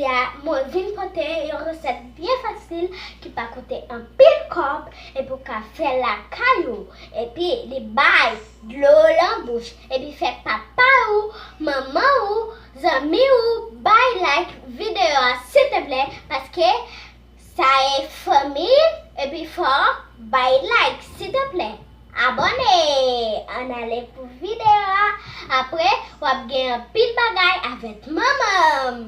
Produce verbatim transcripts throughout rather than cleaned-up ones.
Jodi a, mwen vin pote yon resèt byen fasil ki pa koute anpil kòb epi w ka fè lakay ou. Epi li bay dlo lan bouch. Epi fè papa ou, manman ou, zanmi ou bay like videyo a silteplè, paske sa e fanmi, epi fò w bay like silteplè. Abòne! Ann ale pou videyo a. Apre, w ap gen anpil bagay avèk manman m.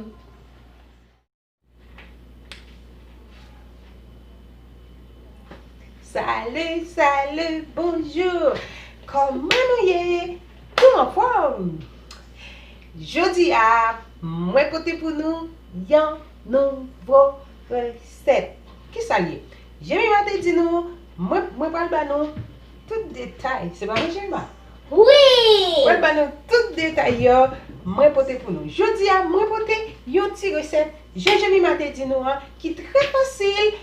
Salut, salut, bonjour. Kòman nou ye? Nou anfòm? Jodi a, mwen pote pou nou yon nouvo resèt. Kisa l ye? Jemima te di nou, mwen, mwen pral ba nou tout detay. Se pa vre, Jemima? Wi! Mwen pral ba nou tout detay yo, mwen pote pou nou. Jodi a, mwen pote yon ti resèt jan Jemima te di nou an, ki trè fasil,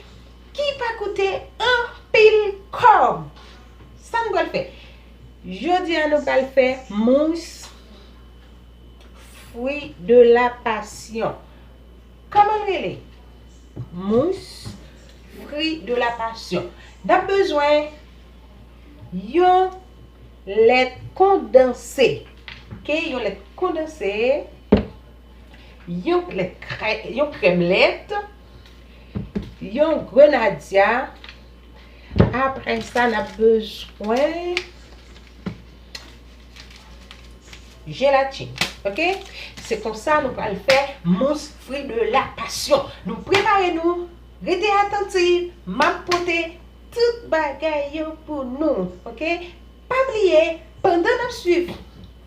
ki pa koute anpil kòb. Sa n pral fè? Jodi a, nou pral fè mous fruit de la passion. Kòman l rele? Mous fruit de la passion. N ap bezwen yon lèt kondanse. Oke, yon lèt kondanse, yon lèt krè-, yon krèm lèt, yon grenadya. Apre sa, n ap bezwen jelatin. Oke? Se konsa nou pral fè mous fruit de la passion. Nou prepare nou, rete atantiv, m ap pote tout bagay yo pou nou. Oke? Pa bliye, pandan n ap swiv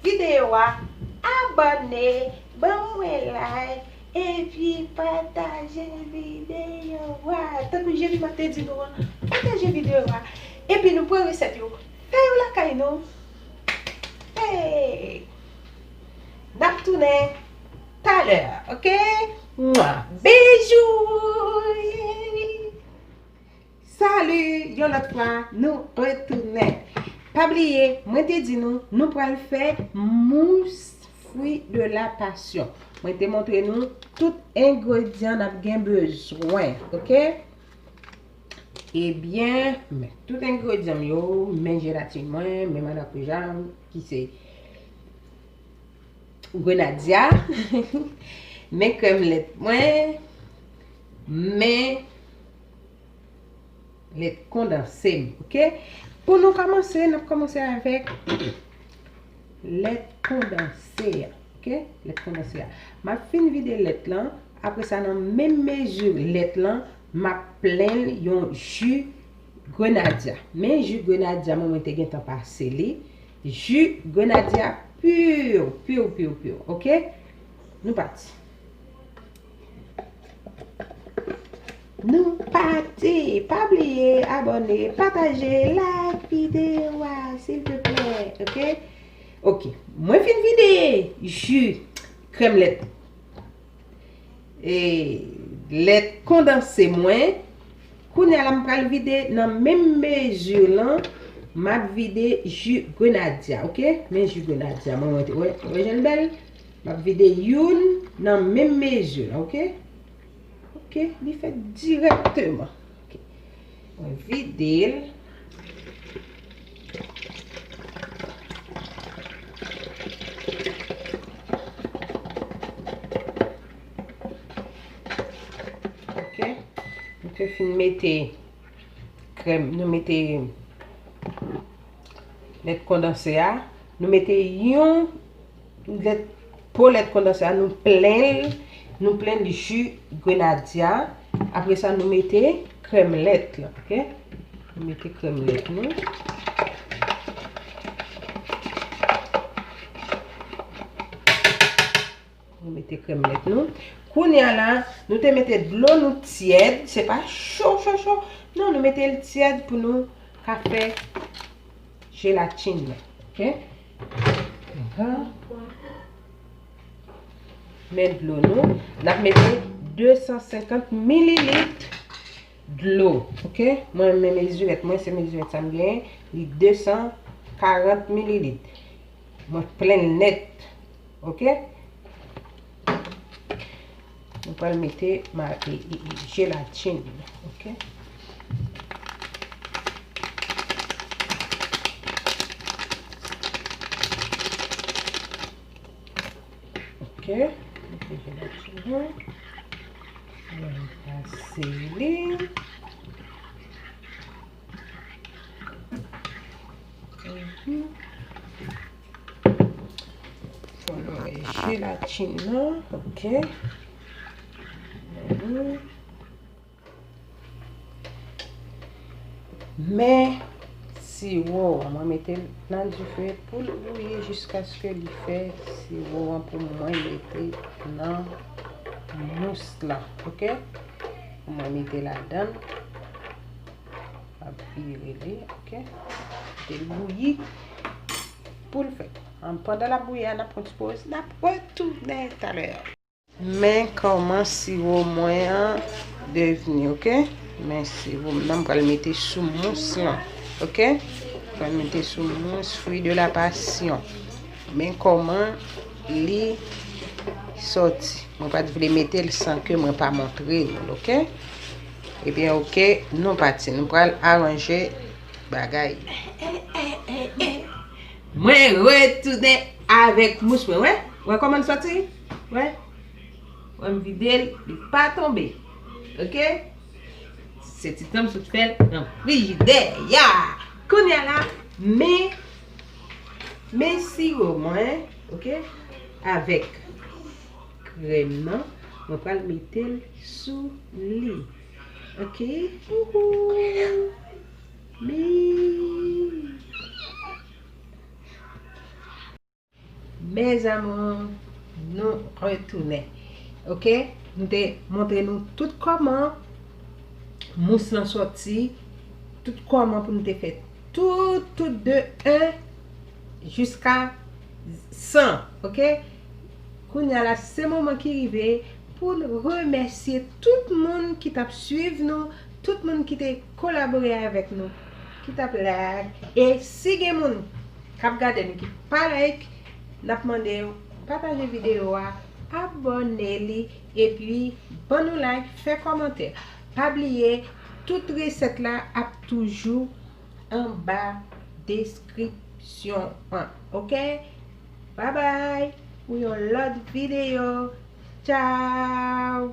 videyo a, abòne, ban mwen like, epi pataje videyo a. Tankou Jemima te di nou an, pataje videyo a. Epi nou pran resèt yo, fè yo lakay nou. Hey! N ap tounen talè, oke? Mwa! Bijou! Salut! Yon lòt fwa, nou retounen. Pa bliye, mwen te di nou, nou pral fè mous fruit de la passion. Mwen te montre nou tout engredyan n ap gen bezwen, oke? Ebyen, men tout engredyan m yo, men jelatin mwen, men marakuja m, ki se grenadya, men krèm lèt mwen, men lèt kondanse m, oke? Pou nou kòmanse, n ap kòmanse avèk lèt kondanse a, oke? Lèt kondanse a. M ap fin vide lèt lan, apre sa, nan menm mezi lèt lan, m ap plen l yon ji grenadya. Men ji grenadya mwen, mwen te gentan pase li. Ji grenadya pur, pur, pur, pur, oke? Nou pati. Nou pati! Pa bliye abòne, pataje, like videyo a, silteplè, oke? Oke, mwen fin vide ji krèm lèt, e, lèt kondanse mwen. Kounye a la, m pral vide nan menm mezi lan, m ap vide ji grenadya, oke? Men ji grenadya mwen, mwen te, wè, wè jan l bèl? M ap vide youn nan menm mezi la, oke? Oke, li fèt dirèkteman. Oke. Mwen vide l. Oke. Nou te fin mete krèm, nou mete lèt kondanse a, nou mete yon lèt, po lèt kondanse a, nou plen l, nou plen l ji grenadya. Apre sa, nou mete krèm lèt la, oke? Nou mete krèm lèt nou. Nou mete krèm lèt nou. Kounye a la, nou te mete dlo nou tyèd, se pa cho, cho, cho. Non, nou mete l tyèd pou nou ka fè jelatin nan. Oke? Ahan. Men dlo nou, n ap mete de san senkant mililit dlo. Oke? Mwen menm mezirèt mwen, se mezirèt sa m genyen, li de san karant mililit. Mwen plen l nèt. Oke? Nou Pral mete ma e, e, e, jelatin. Ok. Ok. Mete jelatin. Mwen pase li. Mhm. Fò nou wè jelatin nan, ok. Mhm. Men siwo a, mwen mete l nan dife pou l bouyi jiskaske li fè siwo an pou mwen mete nan mous lan, ok? Pou mwen mete ladan l. M ap vire li, ok? Kite l bouyi pou l fèt. An, pandan l ap bouyi a, n ap pran ti poz, n ap retounen talè. Men kòman siwo mwen an devni, ok? Men siwo m nan, m pral mete sou mous lan, ok? M pral mete sou mous fruit de la passion. Men kòman li sòti. Mwen pa t vle mete l san ke mwen pa montre nou l, ok? Ebyen, ok, nou pati. Nou pral aranje bagay. Mwen retounen avèk mous mwen, wè. Wè kòman l sòti? Wè. Wè m vide l, li pa tonbe. Ok? Se ti tan m sot fè l nan frijidè. Ya! Kounye a la, men, men siwo mwen, ok? Avèk krèm nan, mwen pral mete l sou li. Ok? Wouhou! Men, mes amours, nou retounen. Ok? Nou te montre nou tout kòman mous lan sòti, tout kòman pou nou te fè tout, tout de un jiska san, ok? Kounye a la, se moman ki rive pou n remèsye tout moun ki t ap swiv nou, tout moun ki te kolabore avèk nou, ki t ap like. E si gen moun k ap gade n ki pa like, n ap mande w pataje videyo a, abòne li, epi ban nou like, fè kòmantè. Pa bliye, tout resèt la ap toujou anba deskripsyon an, ok? Babay, pou yon lòt videyo. Tchao!